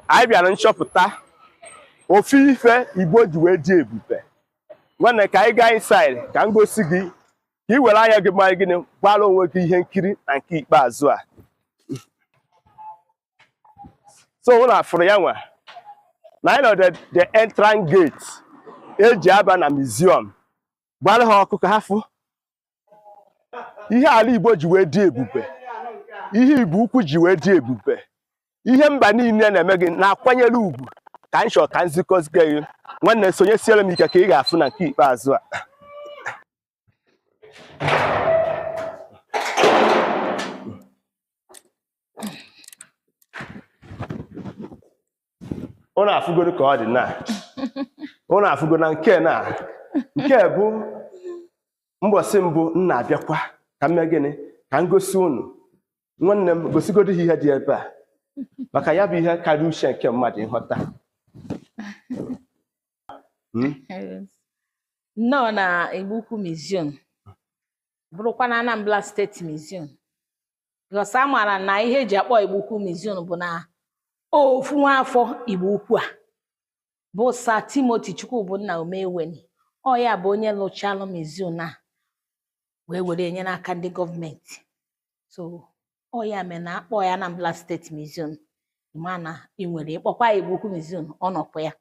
Anyị bịara nchọpụta ofu ife Igbo ji wee dị ebube. Nwanne, ka anyị gaa inside ka m gosi gị, ka ị were anya gị mara gịnị gbara onwe gị ihe nkiri na nke ikpeazụ a. So ụnụ afụrụ ya nwa na anyị nọ the entrance gate eji aba na museum. Gbara ha ọkụ ka ha fụ ihe ala Igbo ji wee dị ebube, ihe Igbo ukwu ji wee dị ebube, ihe mba niile na-eme gị na-akwanyere ugwu. Ka m chọọ ka m zikọzie gị, nwanne, sonyesiere m ike ka ị ga-afụ na nke ikpeazụ a. Ụnụ afụgoro ka ọ dị na ụnụ afụgo na nke na nke bụ mbọsị mbụ m na-abịakwa ka m mee gịnị, ka m gosi ụnụ. Nwanne m, gosigodo ha ihe dị ebe a, maka ya bụ ihe karịa uche nke mmadụ ịghọta. Nnọọ na Igbo Ukwu Museum, bụrụkwa na Anambra State Museum, because a maara na ihe eji akpọ Igbo Ukwu Museum bụ na ofu nwa afọ Igbo Ukwu a bụ Sir Timothy Chukwubunna Omeweni, ọ ya bụ onye lụchalụ museum a wee were enye n'aka ndị gọọmenti. So ọ ya mere na akpọ ya Anambra State Museum, ma na ị nwere ịkpọkwa Igbo Ukwu Museum, ọ nọkwa ya.